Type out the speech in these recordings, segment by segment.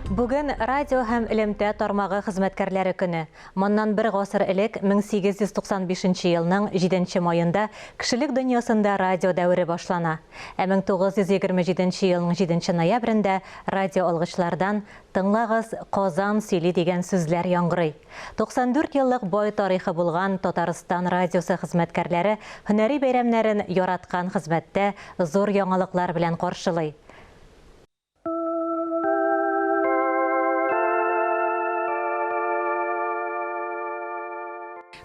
Бүген радио һәм элемтә тармагы хезмәткәрләре көне. Моннан бер гасыр элек, 1895 елның җиденче маенда кешелек дөньясында радио дәвере башлана. Ә 1927 елның җиденче ноябрендә радиоалгычлардан Тыңлагыз, Казан сөйли дигән сүзләр яңгырый. 94 еллык бай тарихы булган Татарстан радиосы хезмәткәрләре һөнәри бәйрәмнәрен яраткан хезмәттә зур яңалыклар белән каршылый.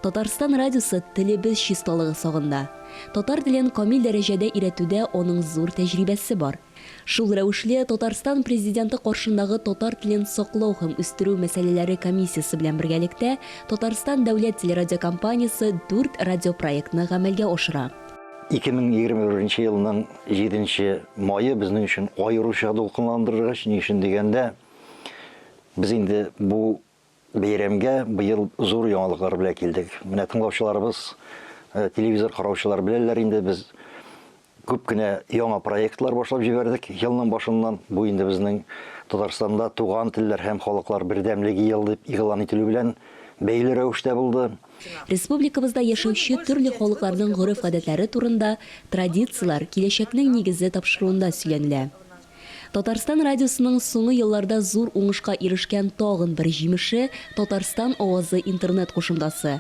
Татарстан радиосы телебез чисталыгы сагында. Татар телен камил дәрәҗәдә өйрәтүдә аның зур тәҗрибәсе бар. Шул рәвешле, Татарстан Президенты каршындагы татар телен саклау һәм үстерү мәсьәләләре комиссиясе белән бергәлектә Татарстан дәүләт телерадиокомпаниясе дүрт радиопроектны гамәлгә ашыра. 2021 нче елның җиденче мае безнең өчен аеруча дулкынландыргыч. Ни өчен дигәндә, без инде бу бәйрәмгә быел зур яңалыклар белән килдек. Менә тыңлаучыларыбыз, э, телевизор караучылар беләләр инде, без күп кенә яңа проектлар башлап җибәрдек елның башыннан. Бу инде безнең Татарстанда туган телләр һәм халыклар бердәмлеге елы дип игълан ителү белән бәйле рәвештә булды. Республикабызда яшәүче төрле халыкларның гореф-гадәтләре турында Традицияләр, киләчәкнең нигезе тапшыруында сөйләнелә. Татарстан радиосының соңгы елларда зур уңышка ирешкән тагын бер җимеше, Татарстан авазы интернет кушымтасы.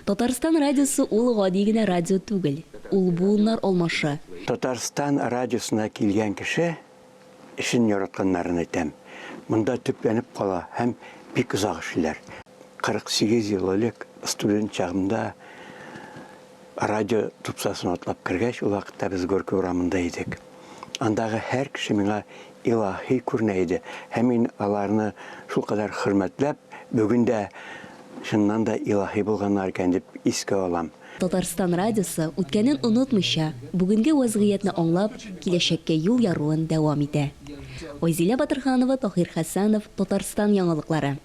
Татарстан радиосы ул гади генә радио түгел, ул буыннар алмашы. Татарстан радиосына килгән кеше эшен яратканнарын әйтәм. Монда төпләнеп кала һәм бик озак эшлиләр. 48 ел элек студент чагымда радио тупсасын атлап кергәч, ул вакытта без Горький урамында идек. Андагы һәр кеше миңа илаһи күренә иде һәм мин аларны шулкадәр хөрмәтләп, бүген дә чыннан да илаһи булганнар икән дип искә алам. Татарстан радиосы, үткәнен онытмыйча, бүгенге вәзгыятьне аңлап, киләчәккә юл яруын дәвам итә. Айзилә Батырханова, Таһир Хәсәнов, Татарстан яңалыклары.